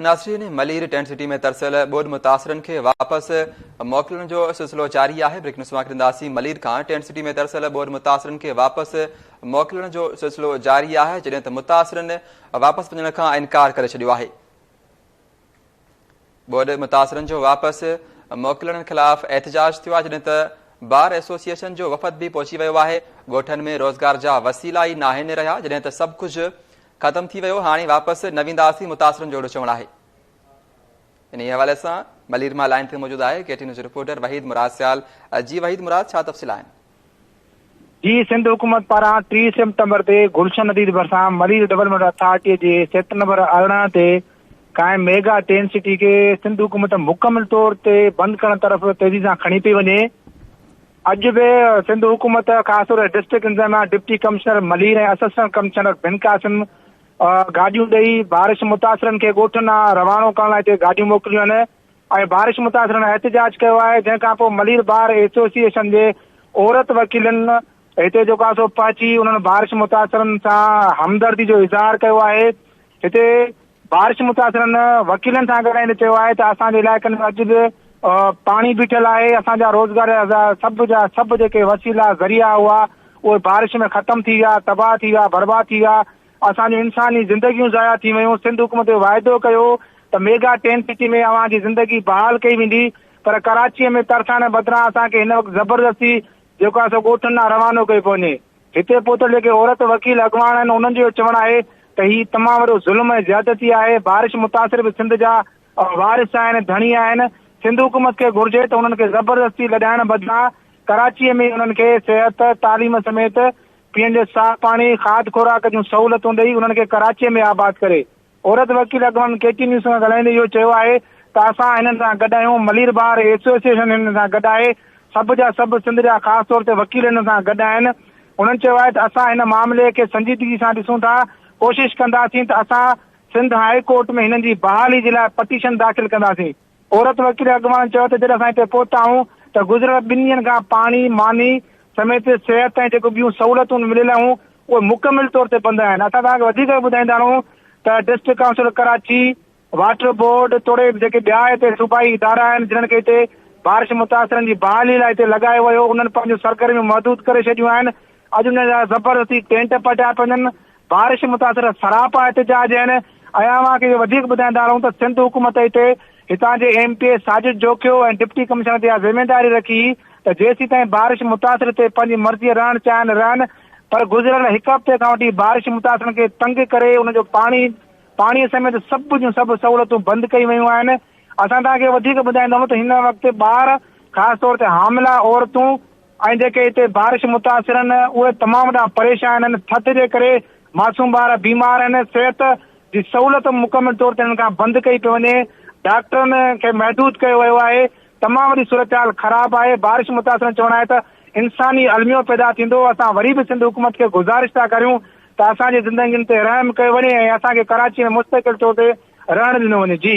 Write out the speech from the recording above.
ناظرين Malir tent city ۾ ترسيل ٻوڏ متاثرن کي واپس موڪلڻ جو سلسلو جاري آهي بريڪ نيوز ڪنداسين ملير کان ٽينٽ سٽي ۾ ترسيل ٻوڏ متاثرن کي واپس موڪلڻ جو سلسلو جاري آهي جڏهن ته متاثرن واپس وڃڻ کان انڪار ڪري ڇڏيو آهي ٻوڏ متاثرن جو واپس موڪلڻ خلاف احتجاج ٿيو آهي جڏهن ته بار ايسوسيئيشن جو وفد به پهچي ويو آهي ڳوٺن ۾ روزگار جا وسيلا ئي ناهن رهيا جڏهن ته سڀ ڪجهه ختم ٿي ويو هاڻي واپس نه وينداسين متاثرن جو اهڙو چوڻ آهي. انهي حوالي سان ملير مان لائين تي موجود آهي ڪي ٽي نيوز رپورٽر وحيد مراد سيال جي وحيد مراد ڇا تفصيل آهن. جي سنڌ حڪومت پاران 30 سيپٽمبر تي گلشن ندي ڀرسان ملير ڊولپمينٽ اٿارٽي جي سيڪٽر نمبر 18 تي قائم ميگا ٽين سٽي کي سنڌ حڪومت مڪمل طور تي بند ڪرڻ طرف تيزي سان کڻي پئي وڃي. اڄ به سنڌ حڪومت خاص طور ڊسٽرڪٽ انتظاميا deputy commissioner Malir ۽ assistant commissioner Bin Qasim گاڏيون ڏئي بارش متاثرن کي ڳوٺن ڏانهن روانو ڪرڻ لاء هتي گاڏيون موڪليون آهن ۽ بارش متاثرن احتجاج ڪيو آهي جنهن کان پوء ملير بار ايسوسيئيشن جي عورت وڪيلن هتي جيڪو آهي سو پهچي انهن بارش متاثرن سان همدردي جو اظهار ڪيو آهي هتي بارش متاثرن وڪيلن سان ڳالهائيندي چيو آهي ته اسان جي علائقن ۾ اڄ به پاڻي بيٺل آهي، اسان جا روزگار جا سڀ جا سڀ جيڪي وسيلا ذريعا هئا اهي بارش ۾ ختم ٿي ويا، تباهه ٿي ويا، برباد ٿي ويا، اسان جون انساني زندگيون ضايع ٿي ويون، سنڌ حڪومت اهو واعدو ڪيو ته ميگا ٽين سٽي ۾ اوهان جي زندگي بحال ڪئي ويندي پر ڪراچيء ۾ ترسائڻ بدران اسان کي هن وقت زبردستي جيڪو آهي سو ڳوٺن ڏانهن روانو ڪيو پيو وڃي. هتي پهتل جيڪي عورت وڪيل اڳواڻ آهن انهن جو اهو چوڻ آهي ته هي تمام وڏو ظلم ۽ زيادتي آهي، بارش متاثر به سنڌ جا وارث آهن، ڌڻي آهن، سنڌ حڪومت کي گهرجي ته انهن کي زبردستي لڏائڻ بدران ڪراچيء ۾ انهن کي صحت، تعليم سميت پيئڻ جي صاف پاڻي، کاڌ خوراڪ جون سهولتون ڏئي انهن کي ڪراچيء ۾ آباد ڪري. عورت وڪيل اڳواڻن ڪي ٽي نيوز سان ڳالهائيندي اهو چيو آهي ته اسان هنن سان گڏ آهيون، ملير بار ايسوسيئيشن هنن سان گڏ آهي، سڀ جا سڀ سنڌ جا خاص طور تي وڪيل هنن سان گڏ آهن. هنن چيو آهي ته اسان هن معاملي کي سنجيدگي سان ڏسون ٿا، ڪوشش ڪنداسين ته اسان سنڌ هاء ڪورٽ ۾ هنن جي بحالي جي لاء پٽيشن داخل ڪنداسين. عورت وڪيل اڳواڻن چيو ته جڏهن اسان هتي پهتا آهيون ته گذريل ٻن ڏينهن کان پاڻي، ماني سميت صحت ۽ جيڪو ٻيون سهولتون مليل هيون اهي مڪمل طور تي بند آهن. اسان توهان کي وڌيڪ ٻڌائيندا رهون ته district council Karachi, water board توڙي جيڪي ٻيا هتي صوبائي ادارا آهن جنهن کي هتي بارش متاثرن جي بحالي لاء هتي لڳايو ويو انهن پنهنجون سرگرميون محدود ڪري ڇڏيون آهن. اڄ انهن جا زبردستي ٽينٽ پٽيا پيا وڃن، بارش متاثر سراپا احتجاج آهن ۽ اوهان کي اهو وڌيڪ ٻڌائيندا رهون ته سنڌ حڪومت هتي هتان جي M P A Sajid Jokhio ۽ deputy commissioner تي اها ذميداري رکي هئي ته جيسيتائين بارش متاثر هتي پنهنجي مرضيء رهڻ چاهين رهن پر گذريل هڪ هفتي کان وٺي بارش متاثرن کي تنگ ڪري ان جو پاڻي پاڻي سميت سڀ جون سڀ سهولتون بند ڪيون ويون آهن اسان توهان کي وڌيڪ ٻڌائيندا رهون ته هن وقت ٻار خاص طور تي حاملا عورتون ۽ جيڪي هتي بارش متاثر آهن اهي تمام وڏا پريشان آهن، ٿڌ جي ڪري معصوم ٻار بيمار آهن، صحت جي سهولت مڪمل طور تي هنن کان بند ڪئي پئي وڃي، ڊاڪٽرن کي محدود ڪيو ويو آهي، تمام وڏي صورتحال خراب آهي، بارش متاثرن چوڻ آهي ته انساني الميو پيدا ٿيندو، اسان وري به سنڌ حڪومت کي گذارش ٿا ڪريون ته اسان جي زندگين تي رحم ڪيو وڃي ۽ اسان کي ڪراچي ۾ مستقل طور تي رهڻ ڏنو وڃي جي.